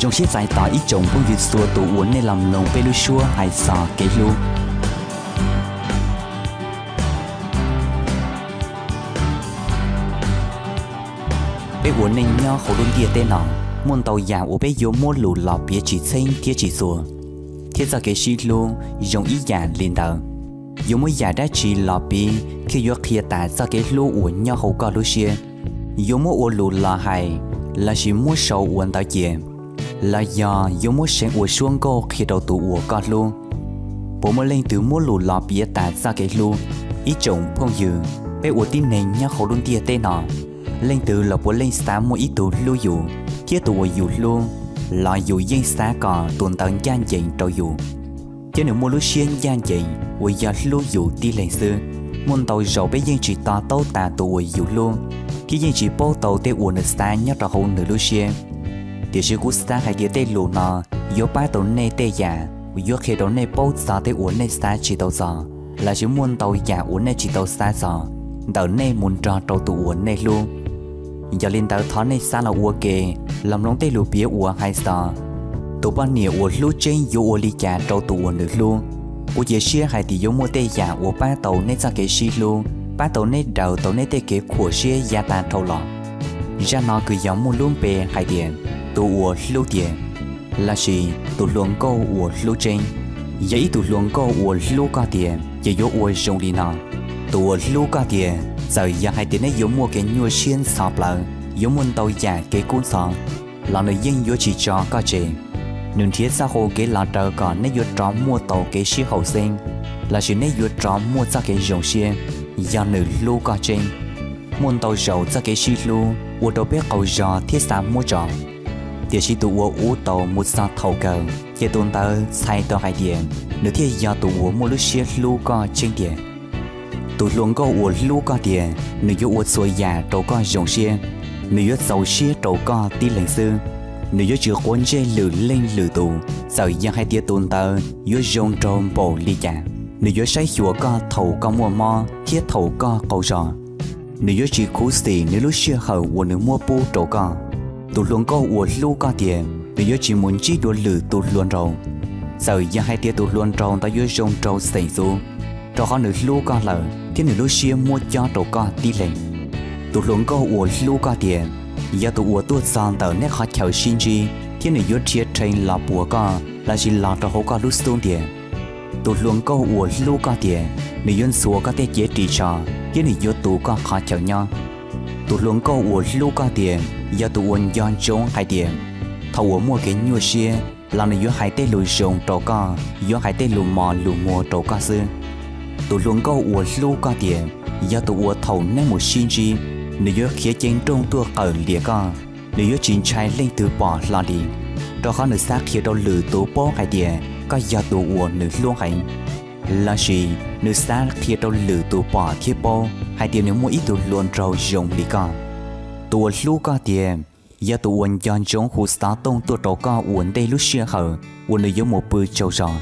Zoo siab txais tos ib tsoom phooj ywg txhua tus uas nej los mloog peb lub suab hais txog kev hlub. Peb ua neej nyob hauv lub ntiaj teb no, muaj ntau yam uas peb yuav muab lus los piav tsis txheeb thiab tsis txuas, thiab txoj kev sib hlub zoo ib yam li ntawd. Yuav muab yam dab tsi los piv thiaj yuav qhia tas txoj kev hlub uas nyob hauv koj lub siab? Yuav muab ua lus los hais lossis muab sau ua ntawv cia, los yog yuav muab seev ua suab nkauj qhia rau tus uas koj hlub? Puas muaj leej twg muab lus los piav tas txoj kev hlub? Ib tsoom phooj ywg, peb ua tib neeg nyob hauv lub ntiaj teb no, leej twg los puav leej xav muaj ib tug hlub yus, thiab tus uas yus hlub los yus yeej xav kom tus ntawd ncaj ncees rau yus, thiab nws muaj lub siab ncaj ncees uas yog hlub yus tib leeg xwb. Muaj ntau zaus peb yeej tsis to taub tas tus uas yus hlub, thiab yeej tsis paub tau tej uas nws xav nyob rau hauv nws lub siab. Tiam sis kuv xav hais tias tej lus no yuav pab tau nej tej yam, yuav qhia rau nej paub txog tej uas nej xav tsis tau txog, lossis muaj ntau yam uas nej tsis tau xav txog ntawm nej mus nrog rau tus uas nej hlub. Yog li ntawd thov nej xav los ua ke, los mloog tej lus piav uas hais txog tus poj niam uas hlub tseeb yuav ua li cas rau tus uas nws hlub. Kuv cia siab hais tias yuav muaj tej yam uas pab tau nej txoj kev sib hlub, pab tau neb daws tau neb tej kev khuam siab yav tas dhau los. Zaj no kws yog muaj lub npe hais tias tus uas hlub tiag, lossis tus hluas nkauj uas hlub tseeb. Yog ib tug hluas nkauj uas hlub koj tiag ces yuav ua zoo li no. Tus uas hlub koj tiag, txawm yog hais tias neb yuav muaj kev nyuaj siab ntxhov plawv, yuav muaj ntau yam kev kub ntxhov, los nws yeej yuav tsis tso koj tseg. Nws nrhiav txoj hau kev los raws kom neb yuav rov muaj tau kev sib haum xeeb, lossis neb yuav rov muaj txoj kev zoo siab, yog nws hlub koj tseeb. Muaj ntau zaus txoj kev sib hlub ua rau peb qaug zog thiab xav muab tso, tiam sis tus uas ua tau mus txog thaum kawg ces tus ntawd txhais tau hais tias nws thiaj yog tus uas muaj lub siab hlub koj tseeb tiag. Tus hluas nkauj uas hlub koj tiag, nws yuav ua txhua yam rau koj zoo siab, nws yuav txaus siab rau koj tib leeg xwb. Nws yuav tsis quav ntsej lwm leej lwm tus, txawm yog hais tias tus ntawd yuav zoo nraug npaum li cas. Nws yuav saib xyuas koj thaum koj muaj mob thiab thaum koj qaug zog. Nws yuav tsis khuv xim nws lub sij hawm uas nws muab pub rau koj. Tus hluas nkauj uas hlub koj tiag, nws yuav tsis mus ntsib dua lwm tus hluas nraug, txawm yog hais tias tus hluas nraug ntawd yuav zoo nraug xeem txwv, rau qhov nws hlub koj lawm thiab nws lub siab muab cob rau koj tib leeg. Tus hluas nkauj uas hlub koj tiag, yog tus uas tuaj txog ntawm neb qhov chaw sib ntsib thiab nws yuav rhia rhee los puas koj lossis los rau hauv koj lub xub ntiag. Tus hluas nkauj uas hlub koj tiag, nws yuav ntxhua koj tej cev ris tsho thiab nws yuav tu koj qhov chaw nyob. Tus hluas nkauj uas hlub koj tiag, yog tus uas nco ntsoov hais tias thaum uas muaj kev nyuaj siab los nws yuav hais tej lus zoo rau koj, yuav hais tej lus mos lus muag rau koj xwb. Tus hluas nkauj uas hlub koj tiag, yog tus uas thaum neb mus sib ntsib, nws yuav khiav ceev nrooj tuaj qawm lias koj, nws yuav tsis ntshai leej twg pom hlo li, rau qhov nws xav qhia rau lwm tus paub hais tias koj yog tus uas nws hlub heev. Lossis nws xav qhia rau lwm tus pom thiab paub hais tias nws muaj ib tug hluas nraug zoo li koj. Tus uas hlub koj tiag, yog tus uas nco ntsoov hu xov tooj tuaj rau koj ua ntej lub sij hawm uas nws yuav mus pw tsaug zog.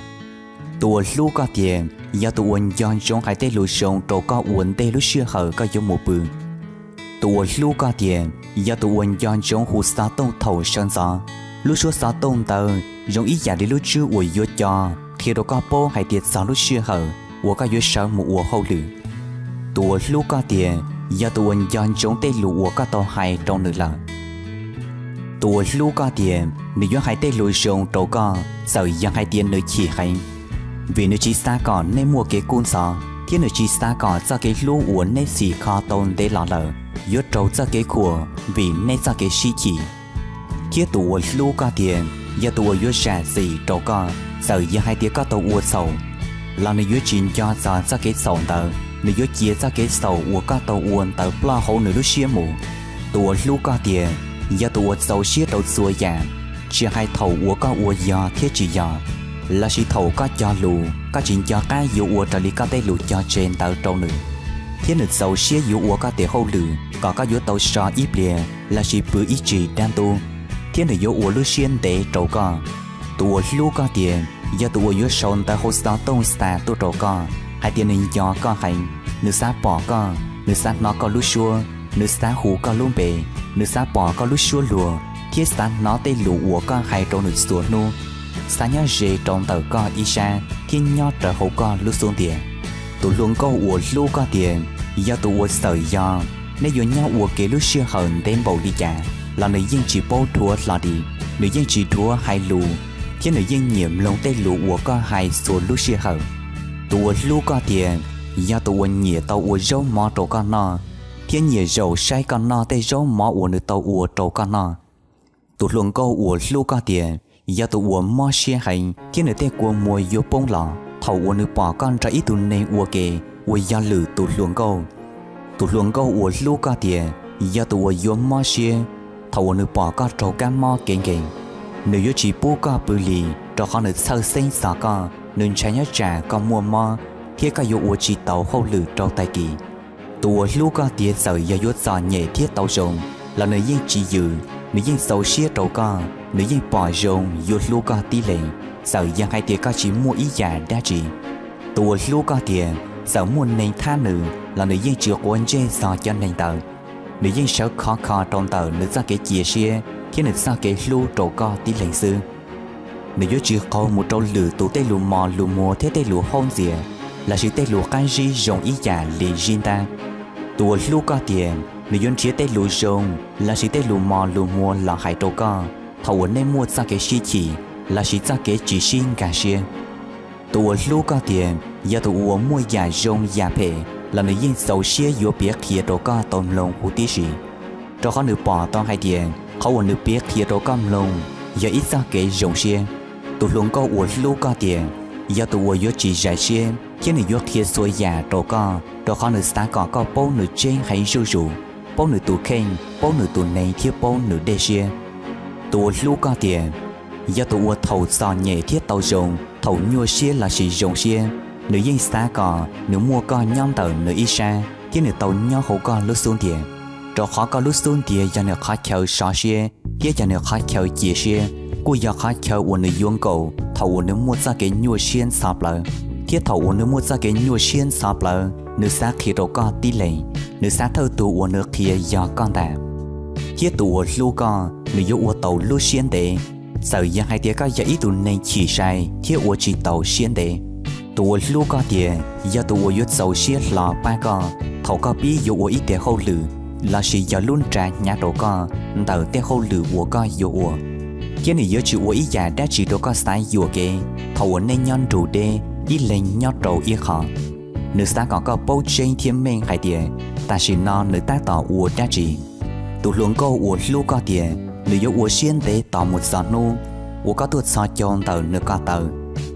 Tus uas hlub koj tiag, yog tus uas nco ntsoov hais tej lus zoo rau koj ua ntej lub sij hawm koj yuav mus pw. Tus uas hlub koj tiag, yog tus uas nco ntsoov hu xov tooj thaum sawv ntxov. Lub suab xov tooj ntawd zoo ib yam li lub tswb uas yuav co qhia rau koj paub hais tias txog lub sij hawm uas koj yuav sawv mus ua hauj lwm. Tus uas hlub koj tiag, yog tus uas nco ntsoov tej lus uas koj tau hais rau nws lawm. Tus uas hlub koj tiag, nws yuav hais tej lus zoo rau koj txawm yog hais tias nws chim heev, vim nws tsis xav kom nej muaj kev kub ntxhov thiab nws tsis xav kom txoj kev hlub uas neb txhim kho tau ntev los lawm yuav raug txoj kev khuam vim neb txoj kev sib chim. Thiab tus uas hlub koj tiag, yog tus uas yuav zam txim rau koj txawm yog hais tias koj tau ua txhaum, los nws yuav tsis nco txog txoj kev txhaum ntawd, nws yuav cia txoj kev txhaum uas koj tau ua ntawd ploj hauv nws lub siab mus. Tus uas hlub koj tiag, yog tus uas txaus siab rau txhua yam, tsis hais thaum uas koj ua yog thiab tsis yog, lossis thaum koj cog lus koj tsis nco qab yuav ua raws li koj tej lus cog tseg ntawd rau nws, thiab nws txaus siab yuav ua koj tes hauj lwm kom koj yuav tau so ib pliag lossis pw ib tsig dab ntub, thiab nws yuav ua lub siab ntev rau koj. Tus uas hlub koj tiag, yog tus uas yuav sau ntawv hauv xov tooj xa tuaj rau koj hais tias nws nco koj heev, nws xav pom koj, nws xav hnov koj lub suab, nws xav hu koj lub npe, nws xav pom koj lub suab luag, thiab xav hnov tej lus uas koj hais rau nws txhua hnub, xav nyob ze rau ntawm koj ib sab thiab nyob rawv hauv koj lub xub ntiag. Tus hluas nkauj uas hlub koj tiag yog tus uas txawm yog nej yuav nyob ua ke lub sij hawm ntev npaum li cas los nws yeej tsis paub dhuav hlo li. Nws yeej tsis dhuav hais lus, thiab nws yeej nyiam mloog tej lus uas koj hais txhua lub sij hawm. Tus uas hlub koj tiag yog tus uas nyiam tau ua zaub mov rau koj noj, thiab nyiam zaum saib koj noj tej zaub mov uas nws tau ua rau koj noj. Tus hluas nkauj uas hlub koj tiag yog tus uas mob siab heev thiab nws tej kua muag yuav poob los thaum uas nws pom koj nrog ib tug neeg ua ke uas yog lwm tus hluas nkauj. Tus hluas nkauj uas hlub koj tiag yog tus uas yuav mob siab thaum uas nws pom koj raug kab mob kev nkeeg. Nws yuav tsis pub koj pw li, rau qhov nws txhawj xeeb txog koj, nws ntshai nyob tsam koj muaj mob thiab koj yuav ua tsis taus hauj lwm rau tag kis. Tus uas hlub koj tiag txawm yog yuav txom nyem thiab tau zoo los nws yeej tsis yws, nws yeej txaus siab rau koj, nws yeej pom zoo yuav hlub koj tib leeg, txawm yog hais tias koj tsis muaj ib yam dab tsi. Tus uas hlub koj tiag txawm muaj neeg thab nws los nws yeej tsis quav ntsej txog cov neeg ntawd. Nws yeej sawv khov kho rau ntawm nws txoj kev cia siab thiab nws txoj kev hlub rau koj tib leeg xwb. Nws yuav tsis qaug mus rau lwm tus tej lus mos lus muag thiab tej lus haub ntxias, lossis tej lus qab zib zoo ib yam li zib ntab. Tus uas hlub koj tiag, nws yuav nrhiav tej lus zoo lossis tej lus mos lus muag los hais rau koj thaum uas nej muaj txoj kev sib chim lossis txoj kev tsis sib nkag siab. Tus uas hlub koj tiag yog tus uas muaj yam zoo yam phem los nws yeej txaus siab yuav piav qhia rau koj tau mloog huv tib si, rau qhov nws pom tau hais tias qhov uas nws piav qhia rau koj mloog yog ib txoj kev zoo siab. Tus hluas nkauj uas hlub koj tiag yog tus uas yuav tsis zais siab thiab nws yuav qhia txhua yam rau koj, rau qhov nws xav kom koj paub nws tseeb heev zuj zus, paub nws tus kheej, paub nws tus neeg thiab paub nws dej siab. Tus uas hlub koj tiag yog tus uas thaum txom nyem thiab tau zoo, thaum nyuaj siab lossis zoo siab, nws yeej xav kom nws muaj koj nyob ntawm nws ib sab thiab nws tau nyob hauv koj lub xub ntiag, rau qhov koj lub xub ntiag yog nws qhov chaw sov siab thiab yog nws qhov chaw cia siab, kuj yog qhov chaw uas nws yuav nkaum thaum uas nws muaj txoj kev nyuaj siab ntxhov plawv. Thiab thaum uas nws muaj txoj kev nyuaj siab ntxhov plawv, nws xav qhia rau koj tib leeg, nws xav thawj tus uas nws qhia yog koj ntag. Thiab tus uas hlub koj, nws yuav ua taus lub siab ntev, txawm yog hais tias koj yog ib tug neeg chim sai thiab ua tsis taus siab ntev. Tus uas hlub koj tiag yog tus uas yuav txaus siab hlo pab koj thaum koj pib yuav ua ib tes hauj lwm lossis yog lub nra hnyav rau koj ntawm tej hauj lwm uas koj yuav ua. Thiab nws yuav tsis ua ib yam dab tsi rau koj xav yuam kev thaum uas nej nyob nrug deb ib leeg nyob rau ib qho. Nws xav kom koj paub tseeb thiab meej hais tias tam sim no nws tab tom ua dab tsi. Tus hluas nkauj uas hlub koj tiag, nws yuav ua siab ntev tos mus txog hnub uas koj tuaj txhos caug ntawm nws ko taw,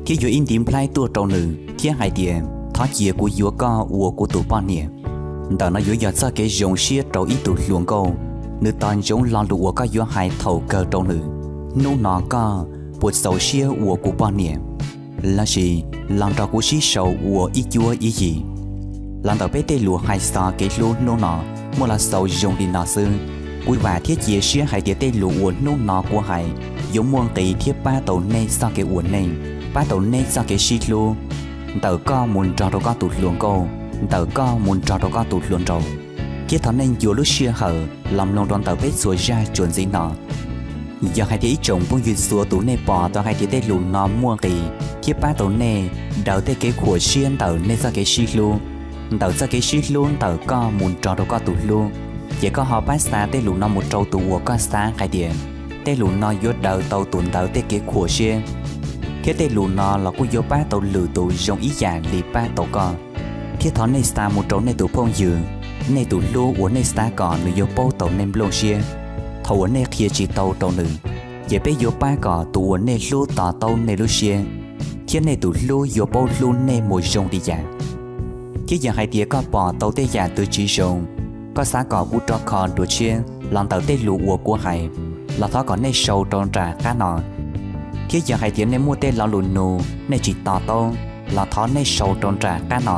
thiab yuav ib ntiv nplhaib tuaj rau nws thiab hais tias, thov cia kuv yuav koj ua kuv tus poj niam. Ntawm no yuav yog txoj kev zoo siab rau ib tug hluas nkauj, nws tos ntsoov lo lus uas koj yuav hais thaum kawg rau nws, hnub no koj puas txaus siab ua kuv poj niam? Lossis los nrog kuv sib sau ua ib cuab ib yig? Los ntawm peb tej lus hais txog kev hlub hnub no muaj los xaus zoo li no xwb. Kuv vam thiab cia siab hais tias tej lus uas hnub no kuv hais yuav muaj nqis thiab pab tau nej txoj kev ua neej, pab tau nej txoj kev sib hlub, ntawm koj mus nrog rau koj tus hluas nkauj, ntawm koj mus nrog rau koj tus hluas nraug. Thiab thov nej ncua lub sij hawm los mloog rau ntawm peb txhua zaj tsuas ntxiv no. Yog hais tias ib tsoom phooj ywg txhua tus nej pom tau hais tias tej lus no muaj nqis thiab pab tau nej daws tej kev khuam siab ntawm nej txoj kev sib hlub, ntawm txoj kev sib hlub ntawm koj mus nrog rau koj tus hlub, ces koj ho pab xa tej lus no mus rau tus uas koj xav hais tias tej lus no yuav daws tau tus ntawd tej kev khuam siab, thiab tej lus no los kuj yuav pab tau lwm tus zoo ib yam li pab tau koj. Thiab thov nej xa mus rau nej tus phooj ywg, nej tus hlub uas nej xav kom nws yuav paub tau nej nplooj siab. Thaum uas nej qhia tsis tau rau nws, ces peb yuav pab kom tus uas nej hlub to taub nej lub siab, thiab nej tus hlub yuav paub hlub nej mus zoo li cas. Thiab yog hais tias koj pom tau tej yam twg tsis zoo, koj xav kom kuv rov kho dua tshiab los ntawm tej lus uas kuv hais, los thov kom nej sau rau nram qab no. Thiab yog hais tias nej muaj tej lo lus nug nej tsis to taub, los thov nej sau rau nram qab no,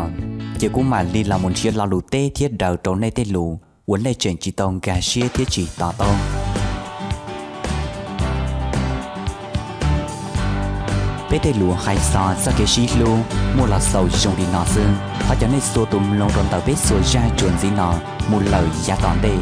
ces kuv mam li los mus nrhiav lo lus teb thiab daws rau nej tej lus uas nej tseem tsis tau nkag siab thiab tsis to taub. Peb tej lus hais txog txoj kev sib hlub muaj los xaus zoo li no xwb. Thov cov nej txhua tus mloog rau ntawm peb txhua zaj tsuas ntxiv no mus lawm yav tom ntej.